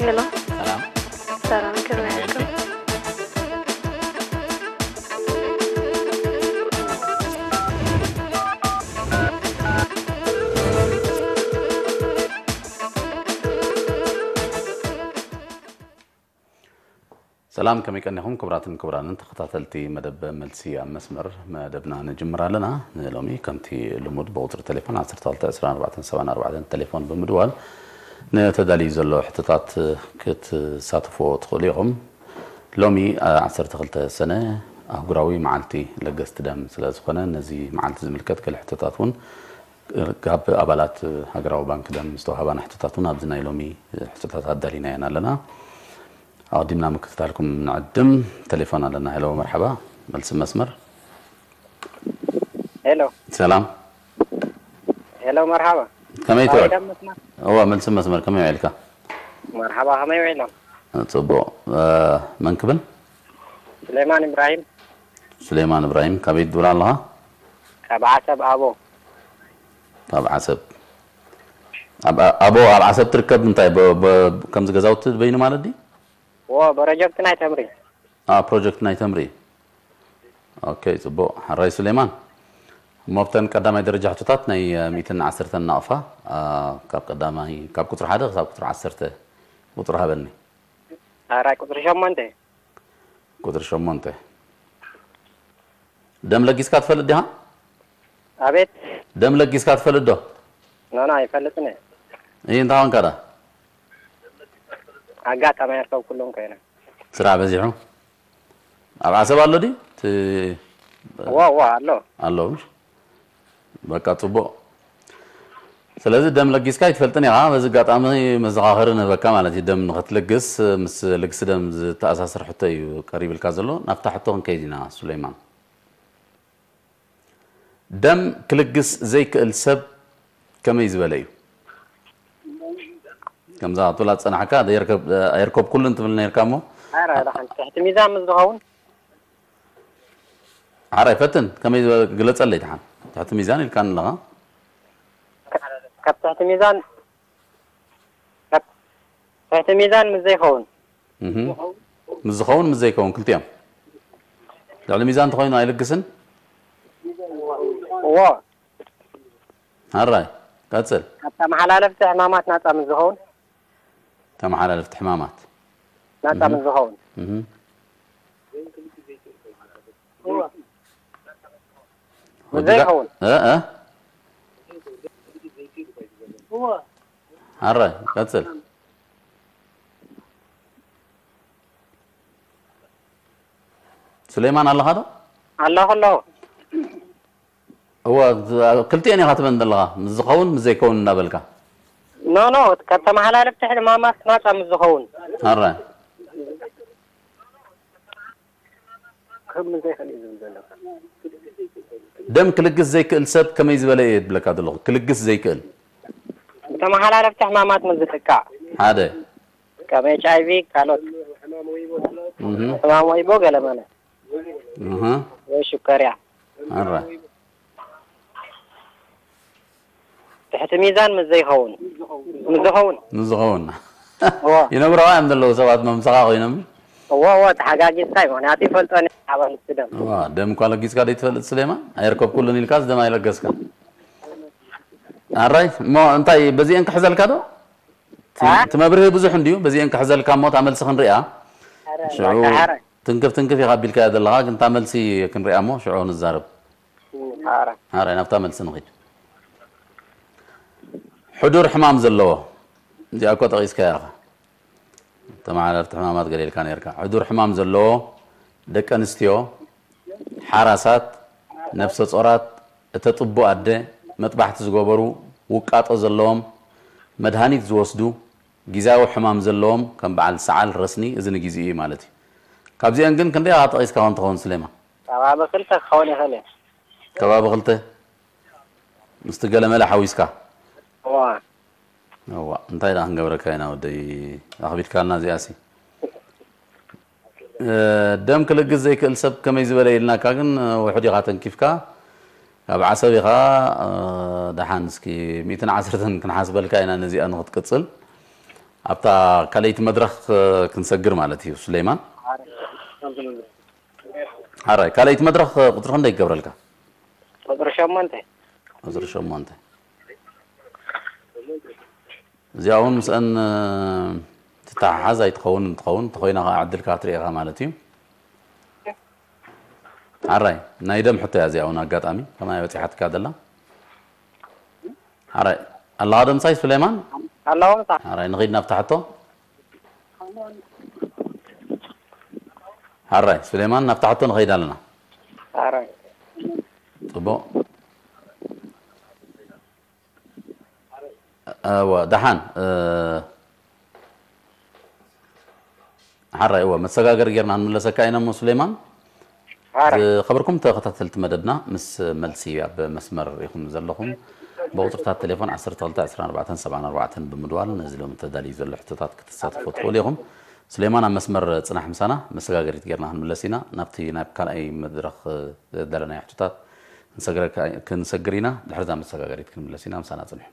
ሄሎ፣ ሰላም። ሰላም፣ ከመይ ኣልኩም? ሰላም፣ ከመይ ቀኒኹም ክቡራትን ክቡራንን ተኸታተልቲ መደብ መልሲ ኣብ መስመር? መደብና ንጅምር ኣለና። ንሎሚ ከምቲ ልሙድ ብቁፅሪ ቴሌፎን ዓሰርተ ክልተ ዕስራን ኣርባዕተን ሰብዓን ኣርባዕተን ቴሌፎን ብምድዋል ንተዳልዩ ዘሎ ሕቶታት ክትሳተፍዎ ትኽእሉ ኢኹም። ሎሚ ዓሰርተ ክልተ ሰነ ኣህጉራዊ መዓልቲ ለገስቲ ደም ስለ ዝኾነ ነዚ መዓልቲ ዝምልከት ገለ ሕቶታት እውን ካብ ኣባላት ሃገራዊ ባንክ ደም ዝተዋህባና ሕቶታት እውን ኣብዚ ናይ ሎሚ ሕቶታት ኣዳሊናየን ኣለና። ኣቐዲምና ምክትታልኩም ንዕድም። ቴሌፎን ኣለና። ሄሎ፣ መርሓባ። መልሲ መስመር። ሄሎ፣ ሰላም። ሄሎ፣ መርሓባ። ከመይ ራይዳ ትውዕል? መስመር። እዋ፣ መልሲ መስመር፣ ከመይ ውዒልካ? መርሓባ፣ ከመይ ውዒሎም? ጽቡቕ። መን ክብል? ሱሌማን ኢብራሂም። ሱሌማን እብራሂም። ካበይ ትድውል ኣለኻ? ካብ ዓሰብ ኣቦ። ካብ ዓሰብ። ኣብ ኣቦ ኣብ ዓሰብ ትርከብ እንታይ ብ- ብ- ከምዚ ገዛውቲ በይኑ ማለት ድዩ? ዎ፣ ፕሮጀክት ናይ ተምሪ። ኣ ፕሮጀክት ናይ ተምሪ። ኦኬ፣ ጽቡቕ። ሕራይ ሱሌማን። እሞ ኣብተን ቀዳማይ ደረጃ ሕቶታት ናይ ሚእትን ዓሰርተን ናቕፋ፣ ኣ፣ ካብ ቀዳማይ ካብ ቁጽሪ ሓደ ክሳብ ቁጽሪ ዓሰርተ ቁጽሪ ሃበኒ። ኣራይ ቁጽሪ ሸሞንተ። ቁጽሪ ሸሞንተ። ደም ለጊስካ ትፈልጥ ዲኻ? ኣቤት። ደም ለጊስካ ትፈልጥ ዶ? ኖ ኖ፣ ኣይፈልጥን እየ። እይ እንታይ ኾንካ ዳ? ኣጋጣሚ ኣርከብኩሎም ኮይነ። ስራሕ በዚሑ። ኣብ ዓሰብ ኣሎ ድዩ? እቲ ዎ ዎ ኣሎ። ኣሎ። በቃ ጽቡቕ። ስለዚ ደም ለጊስካ ኣይትፈልጥን ኢኻ። በዚ ኣጋጣሚ መዘኻኸሪ ንህበካ ማለት እዩ። ደም ንኽትልግስ ምስ ልግሲ ደም ዝተኣሳሰር ሕቶ እዩ ቀሪብልካ ዘሎ። ናብታ ሕቶ ክንከይድ ኢና ሱሌማን። ደም ክልግስ ዘይክእል ሰብ ከመይ ዝበለ እዩ? ከምዛ ክትብላ ዝጸናሕካ የርከብ- ኣየርከብኩሉን ትብል ነርካ እሞ ኣረ ኣረ ሓንቲ ትሕቲ ሚዛን ምስ ዝኸውን ሓራይ ፈትን ከመይ ዝበለ ግለጸለይ ትሓን ትሕቲ ሚዛን ኢልካን ኣለኻ። ካብ ትሕቲ ሚዛን ካብ ትሕቲ ሚዛን ምስ ዘይኸውን እህ። ምስ ዝኸውን ምስ ዘይከውን ክልቲኦም ልዕሊ ሚዛን እንተኾይኑ ኣይልግስን። ዎ ሓራይ ቀጽል። ካብ ተመሓላለፍቲ ሕማማት ናፃ ምስ ዝኸውን ተመሓላለፍቲ ሕማማት ናፃ ምስ ዝኸውን እህ። ምስ ዘይኸውን እ እ ሓራይ ቀጽል። ሱሌማን ኣለኻ ዶ? ኣለኹ ኣለኹ። እወ፣ ክልቲኤን ኢኻ ትበን ዘለኻ፣ ምስ ዝኸውን ምስ ዘይከውን እናበልካ። ኖ ኖ፣ ካብ ተመሓላለፍቲ ሕማማት ናፃ ምስ ዝኸውን ኣረ ከም ዘይክእል እዩ ዝብል ዘሎ። ደም ክልግስ ዘይክእል ሰብ ከመይ ዝበለ እየ ዝብለካ ዘለኹ? ክልግስ ዘይክእል ተመሓላለፍቲ ሕማማት ምስ ዝጥቃዕ ሓደ ከም ኤች ኣይ ቪ ካልኦት እህ ሕማም ወይቦ ገለ ማለት እህ ወይ ሽኮርያ ኣረ ትሕቲ ሚዛን ምስ ዘይኸውን ምስ ዝኸውን ንዝኸውን እዎ ይነግረዋ እዮም ዘለዉ ሰባት መምሰኻ ኮይኖም እዎ እዎ ተሓጋጊዝካ እዩ። ምክንያቱ ይፈልጦ ኣባል ስደም እዋ፣ ደም እኳ ለጊስካ ደይትፈልጥ ስሌማን ኣየርከብኩሉን ኢልካ ዝደም ኣይለገስካ ኣራይ እሞ እንታይ በዚአን ክሕዘልካ ዶ እቲ አ? እቲ መብርሂ ብዙሕ እንድዩ በዚአን ክሕዘልካ እሞ እታ መልሲ ክንሪኣ ሽዑ ሓራይ ትንክፍ ትንክፍ ኢኻ ኣቢልካዮ ዘለኻ ግን እታ መልሲ ክንሪኣ እሞ ሽዑ ንዛረብ ሓራይ ኣራይ ናብታ መልሲ ንኺድ ሕዱር ሕማም ዘለዎ እዚኣ እኮ ጠቒስካያ ኢኻ ተመሓላለፍቲ ሕማማት ገለ ኢልካ ነርካ ሕዱር ሕማም ዘለዎ ደቂ ኣንስትዮ ሓራሳት ነፍሰ ጾራት እተጥቡ ኣደ መጥባሕቲ ዝገበሩ ውቃጦ ዘለዎም መድሃኒት ዝወስዱ ግዝያዊ ሕማም ዘለዎም ከም በዓል ሰዓል ረስኒ እዚ ንግዜኡ እዩ ማለት እዩ ካብዚአን ግን ክንደይ ኢኻ ጠቒስካ ኾን ትኸውን ስሌማ ከባቢ ክልተ ክኸውን ይኽእል እዩ። ከባቢ ክልተ ምስቲ ገለመለ ሓዊስካ እዋ እዋ እንታይ ደኣ ክንገብረካ ኢና ወደይ ኣኽቢድካልና እዚኣሲ ደም ክልግስ ዘይክእል ሰብ ከመይ ዝበለ ኢልናካ ግን ውሑድ ኢኻ ተንኪፍካ ኣብ ዓሰብ ኢኻ ደሓን እስኪ ሚእትን ዓሰርተን ክንሓስበልካ ኢና ነዚኣ ንክትቅፅል ኣብታ ካልኣይቲ መድረኽ ክንሰግር ማለት እዩ። ሱሌማን፣ ሓራይ ካልኣይቲ መድረኽ ቁፅሪ ክንደይ ይገብረልካ? ቁፅሪ ሸሞንተ። ቁፅሪ ሸሞንተ። እዚኣ እውን ምስአን ትተሓሓዝ ኣይትኸውን፣ እንትኸውን እንተኾይና ከዓ ዕድልካ ክትርኢ ኢኻ ማለት እዩ። ሓራይ ናይ ደም ሕቶ እያ እዚኣ እውን ኣጋጣሚ ከማይ በፂሓትካ ዘላ። ሓራይ ኣለኻ ዶ ምሳይ ሱሌማን? ኣለኹ ምሳ። ሓራይ ንኺድ ናብታ ሕቶ። ሓራይ ሱሌማን ናብታ ሕቶ ንኸይድ ኣለና። ሓራይ ፅቡቕ። እወ ደሓን። ሓራይ እወ መሰጋገሪ ጌርና ክንምለሰካ ኢና እሞ ሱሌማን። ዝኸበርኩም ተኸታተልቲ መደብና ምስ መልሲ ኣብ መስመር ኢኹም ዘለኹም። ብቁፅርታት ቴሌፎን ዓሰርተ ክልተ ዕስራን ኣርባዕተን ሰብዓን ኣርባዕተን ብምድዋል ነዚ ሎም ተዳልዩ ዘሎ ሕቶታት ክትሳተፉ ትኽእሉ ኢኹም። ሱሌማን ኣብ መስመር ፅናሕ ምሳና፣ መሰጋገሪት ጌርና ክንምለስ ኢና። ናብቲ ናብ ካልኣይ መድረኽ ዘዳለናዮ ሕቶታት ክንሰግር ኢና። ድሕርዛ መሰጋገሪት ክንምለስ ኢና። ምሳና ፅንሑ።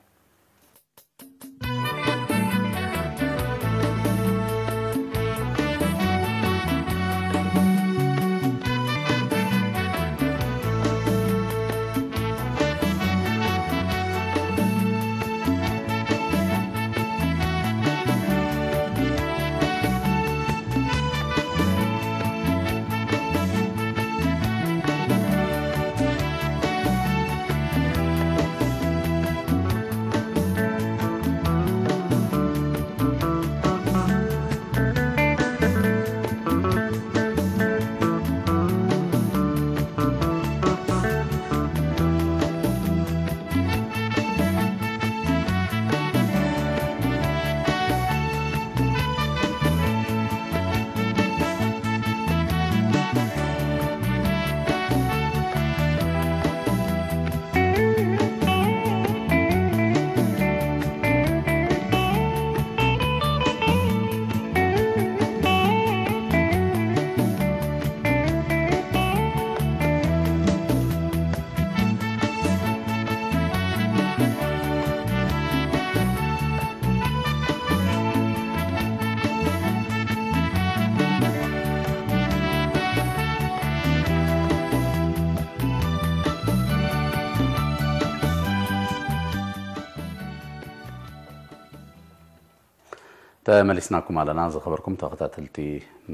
ተመሊስናኩም ኣለና። ዝኸበርኩም ተኸታተልቲ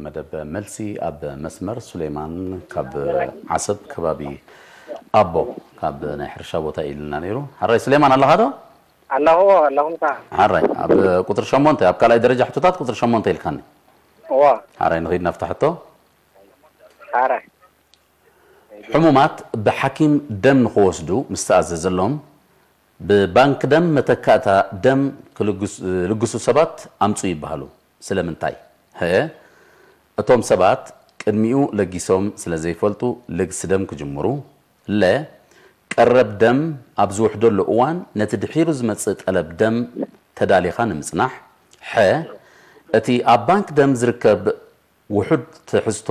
መደብ መልሲ ኣብ መስመር፣ ሱሌማን ካብ ዓሰብ ከባቢ ኣቦ ካብ ናይ ሕርሻ ቦታ ኢልና ነይሩ። ሓራይ ሱሌማን ኣለኻ ዶ? ኣለኹ ኣለኹም ሳ ሓራይ ኣብ ቁፅሪ ሸሞንተ፣ ኣብ ካልኣይ ደረጃ ሕቶታት ቁፅሪ ሸሞንተ ኢልካኒ። እዋ ሓራይ ንኺድ ናብታ ሕቶ። ሓራይ ሕሙማት ብሓኪም ደም ንኽወስዱ ምስ ተኣዘዘሎም ብባንክ ደም መተካእታ ደም ክልግሱ ሰባት ኣምፁ ይበሃሉ። ስለምንታይ? ሀ፣ እቶም ሰባት ቅድሚኡ ለጊሶም ስለ ዘይፈልጡ ልግሲ ደም ክጅምሩ። ለ፣ ቀረብ ደም ኣብ ዝውሕደሉ እዋን ነቲ ድሒሩ ዝመጽእ ጠለብ ደም ተዳሊኻ ንምጽናሕ። ሐ፣ እቲ ኣብ ባንክ ደም ዝርከብ ውሑድ ትሕዝቶ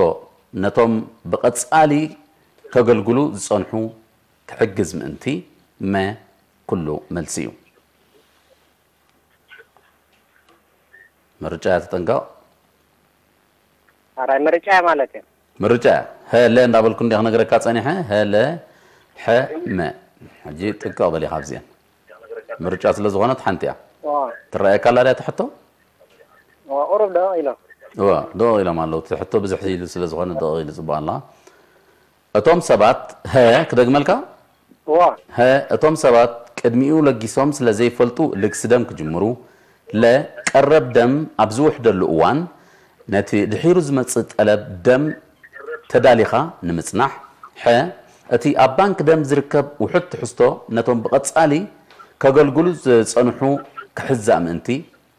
ነቶም ብቐጻሊ ከገልግሉ ዝጸንሑ ክሕግዝ ምእንቲ። መ፣ ኩሉ መልሲ እዩ። ምርጫ እያ፣ ተጠንቀቕ። ኣራይ ምርጫ እያ ማለት እዩ። ምርጫ እያ። ሀለ እንዳበልኩ እንዲያ ክነግረካ ጸኒሐ። ሀለ፣ ሐ፣ መ። ሕጂ ጥንቀቕ በል ኢኻ ኣብዚአን። ምርጫ ስለ ዝኾነት ሓንቲ እያ። ዋ ትረኣየካ ኣላ ድያ ትሕቶ? ዋ ቁሩብ ዶ ኢሎም እዋ፣ ደቕ ኢሎም ኣለዉ። ትሕቶ ብዝሕ ኢሉ ስለ ዝኾነ ደቕ ኢሉ ጽቡቕ ኣላ። እቶም ሰባት፣ ሀ፣ ክደግመልካ? ዋ ሀ፣ እቶም ሰባት ቅድሚኡ ለጊሶም ስለ ዘይፈልጡ ልግሲ ደም ክጅምሩ። ለ፣ ቀረብ ደም ኣብ ዝውሕደሉ እዋን ነቲ ድሒሩ ዝመጽእ ጠለብ ደም ተዳሊኻ ንምጽናሕ። ሐ፣ እቲ ኣብ ባንክ ደም ዝርከብ ውሑድ ትሕዝቶ ነቶም ብቐጻሊ ከገልግሉ ዝጸንሑ ክሕዛእ ምእንቲ፣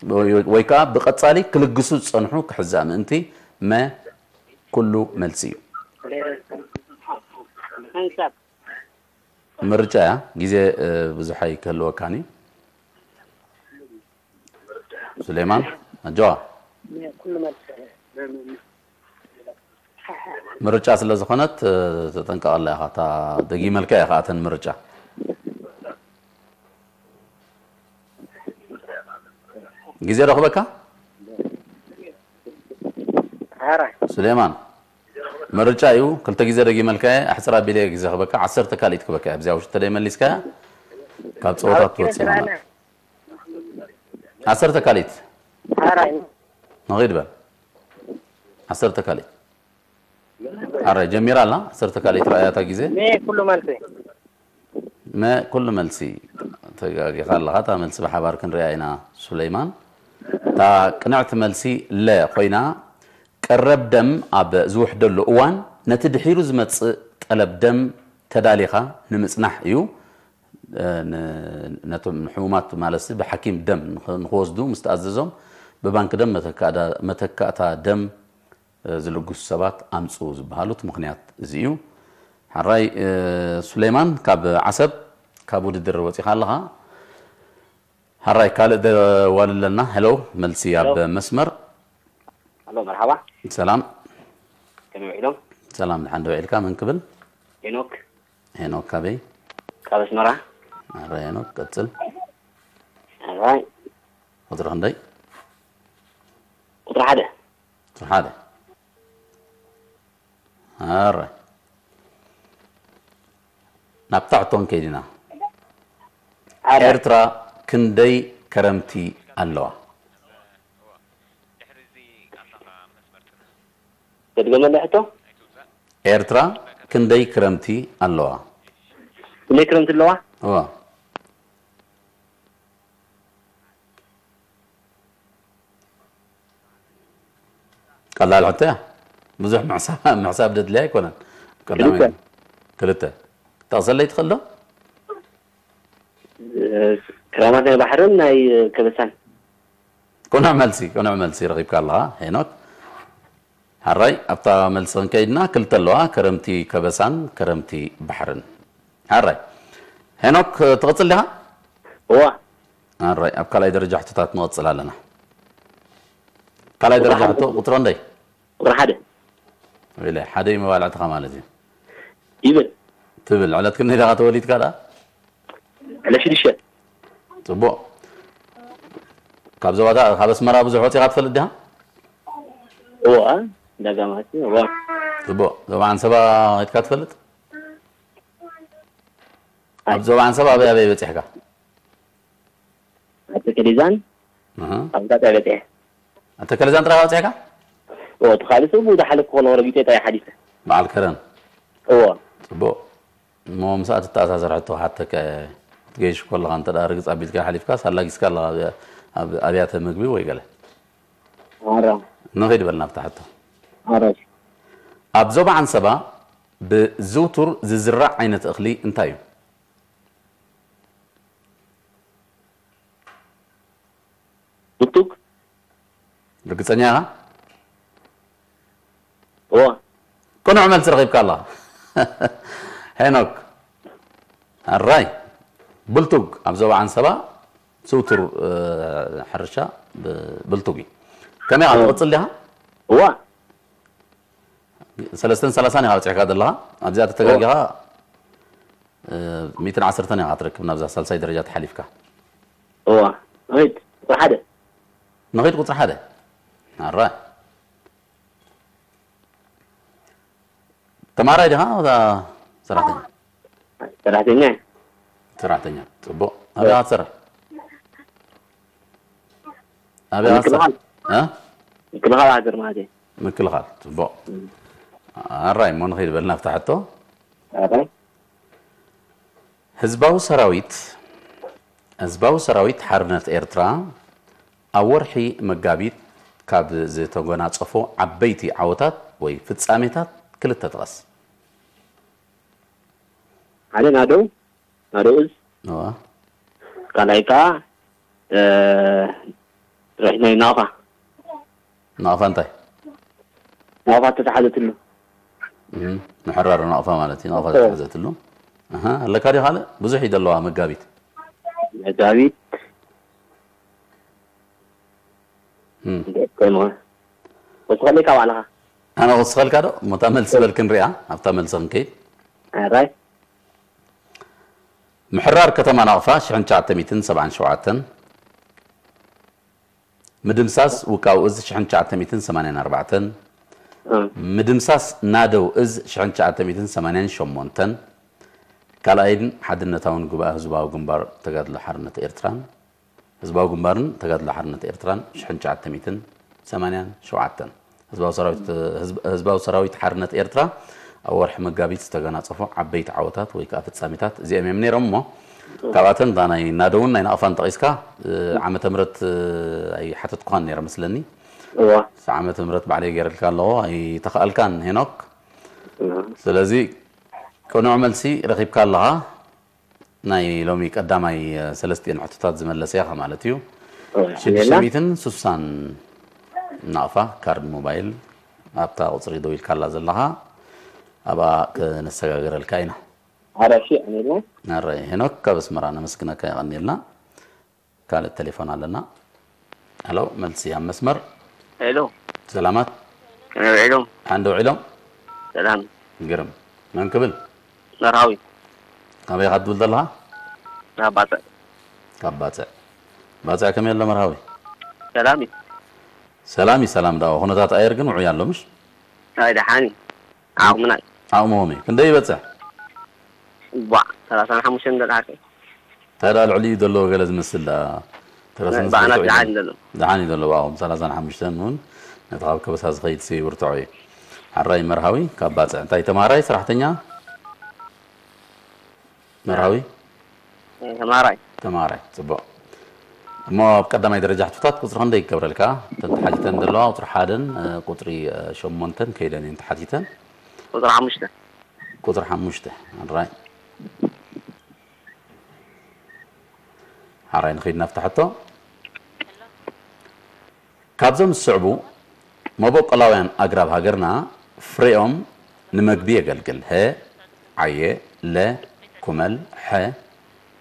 ወይ፣ ወይ ከኣ ብቐጻሊ ክልግሱ ዝጸንሑ ክሕዛእ ምእንቲ። መ፣ ኩሉ መልሲ እዩ። ሓንሳብ ምርጫ እያ። ግዜ፣ እ፣ ብዙሕ ኣይክህልወካን እዩ። ሱሌማን፣ ኣጆዋ። ኩሉ መልሲ ምርጫ ስለ ዝኾነት፣ እ፣ ተጠንቀቐላ ኢኻ። እታ ደጊመልካ ኢኻ እተን ምርጫ። ግዜ ዶ ክበካ? ሓራይ። ሱሌማን፣ ምርጫ እዩ። ክልተ ግዜ ደጊመልካ እየ። ኣሕጽር ኣቢለ ግዜ ክበካ። ዓሰርተ ካልኢት ክበካ እየ። ኣብዚኣ ውሽጢ ተደይመሊስካያ፣ ካብ ጸወታ ትወጽእ ይኾናል። ዓሰርተ ካልኢት። ሓራይ። ንኺድ በል። ዓሰርተ ካልኢት። ሓራይ ጀሚራ ኣላ። ዓሰርተ ካልኢት ረኣያ እታ ግዜ። ሜ ኩሉ መልሲ። መ ኩሉ መልሲ። ተጋጊኻ ኣለኻ። እታ መልሲ ብሓባር ክንሪኣ ኢና። ሱለይማን፣ እታ ቅንዕቲ መልሲ ለ ኮይና፣ ቀረብ ደም ኣብ ዝውሕደሉ እዋን ነቲ ድሒሩ ዝመጽእ ጠለብ ደም ተዳሊኻ ንምጽናሕ እዩ። እ፣ ን-፣ ነቶም ሕሙማት ማለት ብሓኪም ደም ንኸ-፣ ንኽወስዱ ምስ ተኣዘዞም ብባንክ ደም መተካእታ-፣ መተካእታ ደም ዝልግሱ ሰባት ኣምጽኡ ዝበሃሉት ምኽንያት እዚ እዩ። ሓራይ፣ እ፣ ሱሌማን ካብ ዓሰብ ካብ ውድድር ወጺኻ ኣለኻ። ሓራይ ካልእ ደዋሊ ኣለና። ሄሎ፣ መልሲ ኣብ ሄሎ። መስመር። ሄሎ፣ መርሓባ። ሰላም። ከመይ ውዒሎም? ሰላም፣ ድሓን ዶ ውዒልካ? መን ክብል? ሄኖክ። ሄኖክ ካበይ? ካብ ኣስመራ። ሓራይ ሄኖክ፣ ቀጽል። ሓራይ። ቁጽሪ ክንደይ? ቁጽሪ ሓደ። ቁጽሪ ሓደ። ኣረ። ናብታ ሕቶ ክንከይድ ኢና። ኣረ። ኤርትራ ክንደይ ከረምቲ ኣለዋ? ተድገመለይ ሕቶ? ኤርትራ ክንደይ ክረምቲ ኣለዋ? ክንደይ ክረምቲ ኣለዋ? እዋ። ቀላል ሕቶ እያ። ብዙሕ ምሕሳብ፣ ምሕሳብ ደድልያ ኣይኮነን። ቀዳማይ ክልተ። ክልተ። ጠቕሰለይ ትኽእል ዶ? እ፣ ክራማት ናይ ባሕርን ናይ ከበሳን። ቅኑዕ መልሲ፣ ቅኑዕ መልሲ ረኺብካ ኣለኻ ሄኖክ። ሓራይ፣ ኣብታ መልሲ ክንከይድና ክልተ ኣለዋ፣ ከረምቲ ከበሳን ከረምቲ ባሕርን። ሓራይ። ሄኖክ፣ ትቕጽል ዲኻ? እዋ። ሓራይ፣ ኣብ ካልኣይ ደረጃ ሕቶታት ንቐጽል ኣለና። ካልኣይ ቁጽሪ ደረጃ ሓደ። ሕቶ ቁጽሪ ክንደይ? ቁጽሪ ሓደ። ኢለ፣ ሓደ እዩ መባልዕትኻ ማለት እዩ። ይብል። ትብል፣ ዕለት ክንደይ ዲኻ ተወሊድካ ደኣ? ዕለት ሽዱሽተ። ጽቡቕ። ካብ ዞባታ-፣ ካብ ኣስመራ ብዙሕ ወጺኻ ትፈልጥ ዲኻ? እዋ፣ ዳጋማት፣ እዋ። ጽቡቕ። ዞባ ዓንሰባ ከይድካ ትፈልጥ? ኣብ ዞባ ዓንሰባ ኣበይ ኣበይ በጺሕካ? ኣብ ተከሊዛን እህ። ኣብ ጋጣ በጺሐ። ኣብ ተከሊዛን ጥራይ በጺሕካ? ኦ፣ እቲ ካልእ ሰብ ብኡ ዝሓለፍኩ ከለኹ ረጊጸ ጥራይ ሓሊፈ። በዓል ከረን? እዎ። ጽቡቕ። እሞ ምሳኣ ትተኣሳሰር ሕቶ ክሓተካ እየ። ክትገይሽ ከለኻ እንተ ደኣ ርግጽ ኣቢልካ ሓሊፍካስ ኣላጊስካ ኣለኻ ኣብ፣ ኣብ ኣብያተ ምግቢ ወይ ገለ? ኣረ። ንኺድ በል ናብታ ሕቶ። ኣረ። ኣብ ዞባ ዓንሰባ ብዝውቱር ዝዝራእ ዓይነት እኽሊ እንታይ እዩ? ብርቱግ። ርግጸኛ ኢኻ? እወ። ቅኑዕ መልሲ ረኺብካ ኣለኻ። ሄኖክ። ኣራይ። ብልቱግ ኣብ ዞባ ዓንሰባ ዝውቱር፣ እ፣ ሕርሻ ብ-፣ ብልቱግ እዩ። ከመይ ኢኻ እወ። ትቕጽል ዲኻ? እወ። ሰለስተን ሰላሳን ኢኻ በጺሕካ ዘለኻ። ኣብዚኣ ተተጋጊኻ፣ እ፣ ሚእትን ዓሰርተን ኢኻ ትረክብ ናብዛ ሳልሳይ ደረጃ ተሓሊፍካ። እዋ፣ ንኺድ ቁጽሪ ሓደ። ንኺድ ቁጽሪ ሓደ። ኣራ። ተማሃራይ ዲኻ ወላ ሰራሕተኛ? ሰራሕተኛ። ሰራሕተኛ። ጽቡቕ። ኣበይ ኢኻ ትሰርሕ? ኣበይ ኢኻ ትሰርሕ? ምክልኻል። እ? ምክልኻል ሃገር ማለት እዩ። ምክልኻል። ጽቡቕ። እም። ኣራይ፣ እሞ ንኺድ በል ናብታ ሕቶ። ኣራይ። ህዝባዊ ሰራዊት፣ ህዝባዊ ሰራዊት ሓርነት ኤርትራ ኣብ ወርሒ መጋቢት ካብ ዝተጎናጸፎ ዓበይቲ ዓወታት ወይ ፍጻሜታት ክልተ ጥቀስ። ሓደ ናደው፣ ናደው እዝ። እዋ። ካልኣይ ከኣ፣ እ፣ ርሕት ናይ ናቕፋ። ናቕፋ እንታይ? ናቕፋ ተተሓዘትሉ። እም፣ ምሕራር ናቕፋ ማለት እዩ። ናቕፋ እዎ። ተተሓዘትሉ። ኣሃ፣ ኣለካ ድዩ ካልእ? ብዙሕ እዩ ዘለዋ መጋቢት። መጋቢት። እም። እንዴት ኮይኑ? ወስኸለይ ካብ ኣለኻ? ኣነ ክወስኸልካ ዶ? እሞ እታ መልሲ በል ክንሪኣ፣ ኣብታ መልሲ ክንከይድ። ኣራይ። ምሕራር ከተማ ናቕፋ ሽሕን ትሽዓተ ሚእትን ሰብዓን ሸውዓተን። ምድምሳስ ውቃው እዝ ሽሕን ትሽዓተ ሚእትን ሰማንያን ኣርባዕተን፣ ምድምሳስ ናደው እዝ ሽሕን ትሽዓተ ሚእትን ሰማንያን ሸሞንተን፣ ካልኣይን ሓድነታውን ጉባኤ ህዝባዊ ግንባር ተጋድሎ ሓርነት ኤርትራን፣ ህዝባዊ ግንባርን ተጋድሎ ሓርነት ኤርትራን ሽሕን ትሽዓተ ሚእትን ሰማንያን ሸውዓተን፣ ህዝባዊ ሰራዊት፣ ህዝብ-፣ ህዝባዊ ሰራዊት ሓርነት ኤርትራ ኣብ ወርሒ መጋቢት ዝተገናጸፎ ዓበይቲ ዓወታት ወይ ከኣ ፍጻሜታት እዚኦም እዮም ነይሮም እሞ፣ ካብኣተን እታ ናይ ናደውን ናይ ናቕፋን ጠቒስካ፣ እ፣ ዓመተ ምህረት፣ እ፣ ኣይሓተትኩኻን ነይረ መስለኒ። እዋ። ዓመተ ምህረት ባዕለይ ገይረልካ ኣለኹ፣ ኣይተኻእልካን ሄኖክ። እዋ። ስለዚ ቅኑዕ መልሲ ረኺብካ ኣለኻ። ናይ ሎሚ ቀዳማይ፣ እ፣ ሰለስቲኤን ሕቶታት ዝመለሰ ኢኻ ማለት እዩ። እዋ። ሽዱሽተ ሚእትን ስሳን ናቕፋ ካርድ ሞባይል ኣብታ ቁጽሪ ደው ኢልካላ ዘለኻ ኣብኣ ክነሰጋግረልካ ኢና። ኣራሺ ኣኔላ። ኣረ ሄኖክ ካብ ኣስመራ ነመስግነካ የቐንየልና። ካልእ ቴሌፎን ኣለና። ሄሎ፣ መልሲ ኣብ መስመር። ሄሎ። ሰላማት። ሄሎ። ሓንደ ውዒሎም። ሰላም። ግርም። መን ክብል? መርሃዊ። ካበይ ኢኻ ትብል ዘለኻ? ካብ ባጽዕ። ካብ ባጽዕ። ባጽዕ ከመይ ኣሎ መርሃዊ? ሰላም እዩ። ሰላም እዩ፣ ሰላም ዳኣ። ኩነታት ኣየር ግን ውዑይ ኣሎ፣ ምሽ? ኣይ፣ ደሓን እዩ። ዓቕምና እዩ። ዓቕሚ ከመይ? ክንደይ ይበጽሕ? ቧዕ፣ ሰላሳን ሓሙሽተን ደልሃከ። እንታይ ደኣ ልዕሊኡ ዘሎ ገለ ዝመስል ደኣ? ተረስንስ ብኣናት ብርቱዕ እዩ። ደሓን እዩ ዘሎ። ደሓን እዩ ዘሎ፣ ብኣኹም ሰላሳን ሓሙሽተን እውን ነቲ ካብ ከበሳ ዝኸይድ ሲ ብርቱዕ እዩ። ሓራይ መርሃዊ ካብ ባጽዕ። እንታይ ተማሃራይ፣ ሰራሕተኛ? መርሃዊ? እ፣ ተማሃራይ። ተማሃራይ፣ ጽቡቕ። እሞ ኣብ ቀዳማይ ደረጃ ሕቶታት ቁጽሪ ክንደይ ይገብረልካ? እተን ተሓቲተን ዘለዋ ቁጽሪ ሓደን፣ እ፣ ቁጽሪ፣ እ፣ ሸሞንተን ከይደን እየን ተሓቲተን። ቁጽሪ ሓሙሽተ። ቁጽሪ ሓሙሽተ። ኣራይ። ሓራይ ንኸይድ ናብታ ሕቶ። ካብዞም ዝስዕቡ መበቆላውያን ኣግራብ ሃገርና ፍሬኦም ንመግቢ የገልግል። ሀ፣ ዓየ፣ ለ፣ ኩመል፣ ሐ፣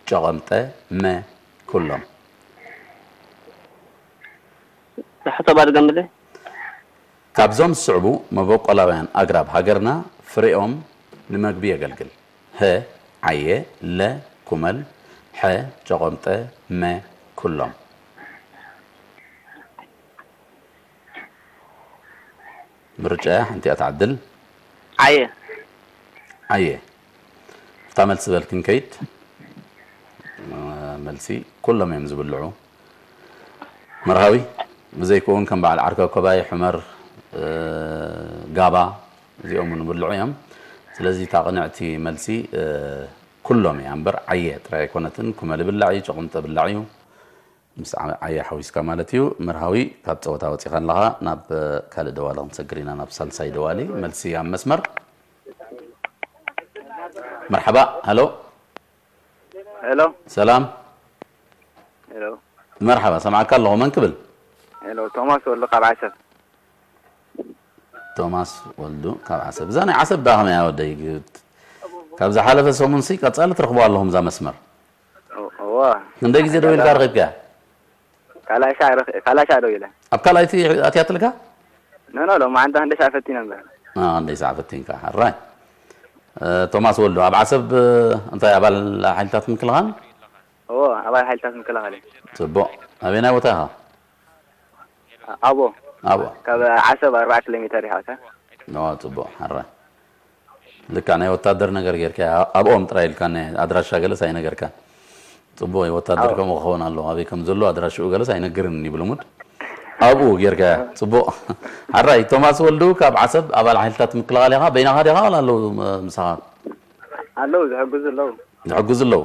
ጨቐምጠ፣ መ፣ ኩሎም። ሕቶ ባድገምለ። ካብዞም ዝስዕቡ መበቆላውያን ኣግራብ ሃገርና ፍሬኦም ንመግቢ የገልግል። ሀ፣ ዓየ፣ ለ፣ ኩመል፣ ሐ፣ ጨቖምጠ፣ መ፣ ኩሎም። ምርጫ ሓንቲ እያ ትዓድል። ዓየ። ዓየ። እታ መልሲ በል ክንከይድ። እ፣ መልሲ ኩሎም እዮም ዝብልዑ። መርሃዊ፣ ብዘይክኡ እውን ከም በዓል ዓርከ ኮባይ፣ ሑመር፣ እ፣ ጋባ፣ እዚኦም እውን ይብልዑ እዮም። ስለዚ እታ ቅንዕቲ መልሲ፣ እ፣ ኩሎም እያ እምበር ዓየ ጥራይ ኣይኮነትን። ኩመል ይብላዕ እዩ፣ ጨቑምጠ ብላዕ እዩ። ምስ ዓ-፣ ዓየ ሓዊስካ ማለት እዩ። መርሃዊ፣ ካብ ጸወታ ወጺኻ ኣለኻ። ናብ፣ እ፣ ካልእ ደዋሊ ክንሰግር ኢና፣ ናብ ሳልሳይ ደዋሊ። መልሲ ኣብ መስመር። መርሓባ፣ ሃሎ። ሄሎ። ሰላም። ሄሎ። መርሓባ፣ ሰምዓካ ኣለኹ። መን ክብል? ሄሎ፣ ቶማስ ወልዱ ካብ ዓሰብ። ቶማስ ወልዱ ካብ ዓሰብ። እዛ ናይ ዓሰብ ደኣ ከመይ እያ ወደይ? ካብ ዝሓለፈ ሰሙንሲ ቀጻሊ ትረኽቡ ኣለኹም እዛ መስመር። እወ። ክንደይ ግዜ ደዊልካ ረኺብካያ? ካልኣይ ሻዕ ረኽ-፣ ካልኣይ ሻዕ ደዊለ። ኣብ ካልኣይቲ ኣትያትልካ? ኖ፣ ኖ፣ ሎማዓንቲ ክንደይ ሻዕ ፈቲነ እምበር። አ፣ ክንደይ ሻዕ ፈቲንካ? ሕራይ። እ፣ ቶማስ ወልዱ፣ ኣብ ዓሰብ፣ እ፣ እንታይ ኣባል ሓይልታት ምክልኻል? እወ፣ ኣባል ሓይልታት ምክልኻል እየ። ጽቡቕ። ኣበየናይ ቦታ ኢኻ? ኣቦ። ኣቦ። ካብ ዓሰብ ኣርባዓ ኪሎ ሜተር ይሓውሳ። ኖ፣ ጽቡቕ። ሕራይ። ልክዕ ናይ ወታደር ነገር ጌርካ፣ ኣብኦም ጥራይ ኢልካ፣ ናይ ኣድራሻ ገለስ ኣይነገርካን። ጽቡቕ እዩ፣ ወታደር ኣዎ። ከምኡ ክኸውን ኣለዎ። ኣበይ ከም ዘሎ ኣድራሽኡ ገለስ ኣይነግርን እዩ ብልሙድ። ኣብኡ ጌርካ፣ ጽቡቕ። ሓራይ፣ ቶማስ ወልዱ ካብ ዓሰብ ኣባል ሓይልታት ምክልኻል ኢኻ፣ በይናኻ ዲኻ ዋላ ኣለዉ፣ እ፣ ምሳኻ? ኣለዉ፣ ዝሕግዙ ኣለዉ። ዝሕግዙ ኣለዉ።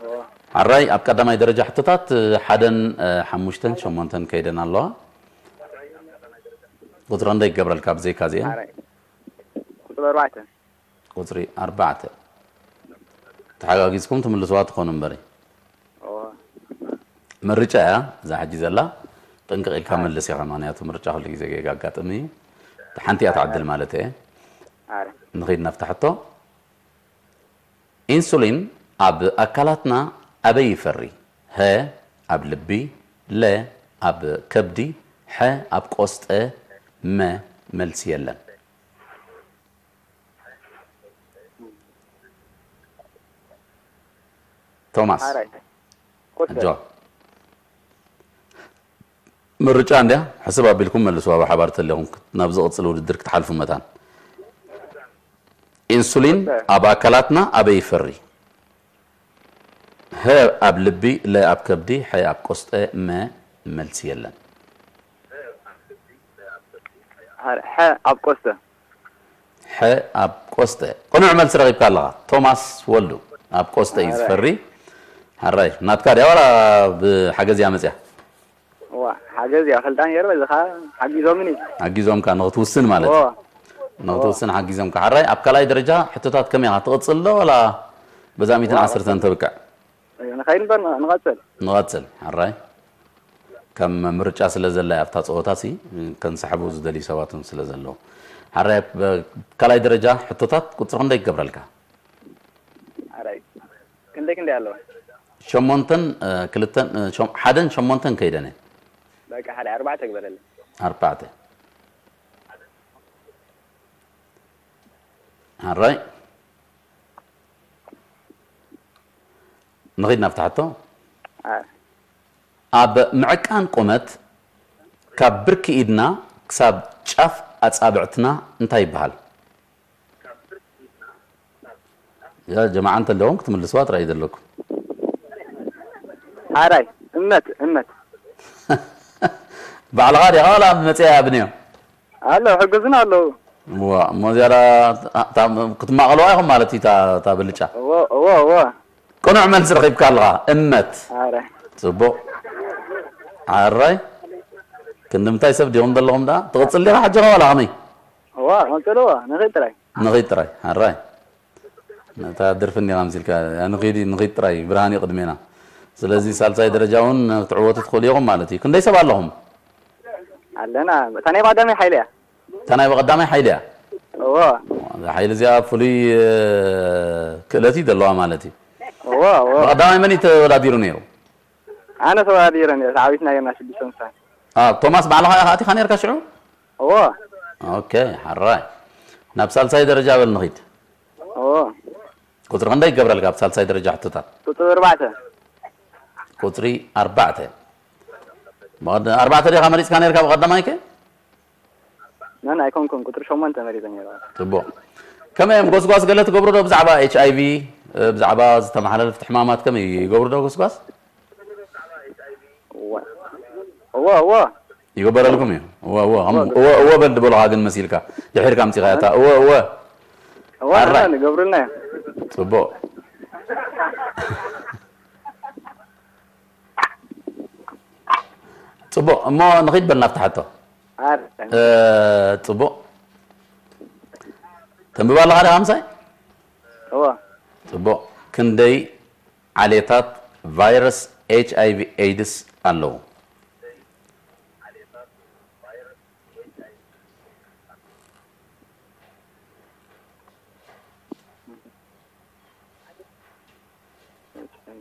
እዎ። ሓራይ፣ ኣብ ቀዳማይ ደረጃ ሕቶታት፣ እ፣ ሓደን፣ እ፣ ሓሙሽተን፣ ሸሞንተን ከይደን ኣለዋ። ቁጽሪ ክንደይ ይገብረልካ ብዘይካ እዚአን? ሓራይ። ቁጽሪ ኣርባዕተ። ቁጽሪ ኣርባዕተ። ተሓጋጊዝኩም ትምልስዋ ትኾኑ እምበሪ። እዎ። ምርጫ እያ እዛ ሕጂ ዘላ። ጥንቅቕ ኢልካ መልስ ኢኻ፣ ምኽንያቱ ምርጫ ኩሉ ግዜ ጌጋ ኣጋጥም እዩ። ሓንቲ እያ ትዓድል ማለት እየ። ኣረ። ንኸይድ ናብታ ሕቶ። ኢንሱሊን ኣብ ኣካላትና ኣበይ ይፈሪ? ሀ ኣብ ልቢ፣ ለ ኣብ ከብዲ፣ ሐ ኣብ ቆስጠ፣ መ መልሲ የለን። ቶማስ። ሓራይ። ቆስጠ። ኣጆ። ምርጫ እንድያ፣ ሕስብ ኣቢልኩም መልሱ። ኣብ ሓባር ተለኹም ናብ ዝቕጽል ውድድር ክትሓልፉ መታን። ኢንሱሊን ኣብ ኣካላትና ኣበይ ይፈሪ? ሀ ኣብ ልቢ፣ ለ ኣብ ከብዲ፣ ሐ ኣብ ቆስጠ፣ መ መልሲ የለን። ሐ ኣብ ቆስተ። ሐ ኣብ ቆስጠ። ቅኑዕ መልሲ ረኺብካ ኣለኻ ቶማስ ወልዱ። ኣብ ቆስጠ እዩ ዝፈሪ። ሓራይ ናትካ ድያ ዋላ ብሓገዝ እያ መፅያ? ዋ ሓገዝ እያ ፈልጣ ነይረ በዚ ከዓ ሓጊዞምኒ። ሓጊዞምካ ንክትውስን ማለት እዩ። ንክትውስን ሓጊዞምካ። ሓራይ ኣብ ካልኣይ ደረጃ ሕቶታት ከመይ ኢኻ ትቕፅል ዶ ዋላ በዛ ሚእትን ዓሰርተን ተብቅዕ? ንኸይድ እምበር ንቐፅል። ንቐፅል ሓራይ ከም ምርጫ ስለ ዘላ ኣብታ ፀወታ ሲ ከንሰሕቡ ዝደልዩ ሰባት እውን ስለ ዘለዉ ሓራይ ካልኣይ ደረጃ ሕቶታት ቁፅሪ ክንደይ ክገብረልካ? ሓራይ ክንደይ ክንደይ ኣለዋ? ሸሞንተን ክልተን ሓደን ሸሞንተን ከይደን እየ። በቃ ሓደ ኣርባዕተ ግበረለይ። ኣርባዕተ ሓራይ ንኺድ ናብቲ ሕቶ። ኣብ ምዕቃን ቁመት ካብ ብርኪ ኢድና ክሳብ ጫፍ ኣጻብዕትና እንታይ ይበሃል? ያ ጀማዓ እንተለዎም ክትምልስዋ ጥራይ ዘለኩም። ሓራይ እመት እመት ባዕልኻ ዲኻ ዋላ መፅያ ኣብንዮ? ኣሎ ሕግዝና ኣለዉ። ዋ እሞ ዝያዳ ክትማቐልዋ ኢኹም ማለት እዩ እታ ብልጫ። እዎ እዎ እዎ። ቅኑዕ መልሲ ረኺብካ ኣለኻ እመት። ኣረ ፅቡቕ። ሓራይ ክንዲ ምንታይ ሰብ ዲኹም ዘለኹም ደኣ ትቕፅል ዲኻ ሓጂ ኸ ዋላ ከመይ? እዋ ቀፅልዎ ንኺድ ጥራይ። ንኺድ ጥራይ ሓራይ። ነታ ድርፊ እኒኻ ምሲልካ ንኺድ ንኺድ ጥራይ ብርሃን እዩ ቅድሜና። ስለዚ ሳልሳይ ደረጃ እውን ክትዕወቱ ትኽእሉ ኢኹም ማለት እዩ። ክንደይ ሰብ ኣለኹም? ኣለና እታ ናይ ብቐዳማይ ሓይሊ እያ። እታ ናይ ብቐዳማይ ሓይሊ እያ። እዎ እዛ ሓይሊ እዚኣ ፍሉይ ክእለት እዩ ዘለዋ ማለት እዩ። እዎ እዎ ብቐዳማይ መን እዩ ተወዳዲሩ ነይሩ? ኣነ ተወዳዲረ ነይረ ተዓዊትና ጌርና ሽዱሽተ ምሳይ። ቶማስ ባዕልኻ ኢኻ ኣቲኻ ነይርካ ሽዑ? እዎ ኦኬ ሓራይ ናብ ሳልሳይ ደረጃ በል ንኺድ። እዎ ቁፅሪ ክንደይ ይገብረልካ ኣብ ሳልሳይ ደረጃ ሕቶታት? ቁፅሪ ኣርባዕተ። ቁፅሪ ኣርባዕተ። ኣርባዕተ ዲኻ መሪፅካ ነይርካ ብቐዳማይ ከ? መን ኣይኮንኩን ቁፅሪ ሸሞንተ መሪፀ ነይረ። ፅቡቕ። ከመይ እዮም ጎስጓስ ገለ ትገብሩ ዶ ብዛዕባ ኤች ኣይ ቪ ብዛዕባ ዝተመሓላለፍቲ ሕማማት ከመይ ይገብሩ ዶ ጎስጓስ? እወ እወ ይግበረልኩም እዩ። እወ እወ ከም- እወ እወ በል ድበሉኻ ግን መሲልካ ድሒርካ ኣምፂኻያ እታ እወ እወ እወ ኣራይ። ንገብሩልና እዮም። ፅቡቕ ፅቡቕ እሞ ንኺድ በል ናብቲ ሕቶ። ኣረ እ፣ ፅቡቕ ተንብባ ኣለኻ ዲኻ ምሳይ? እወ ፅቡቕ ክንደይ ዓሌታት ቫይረስ ኤች ኣይ ቪ ኤድስ ኣለዉ?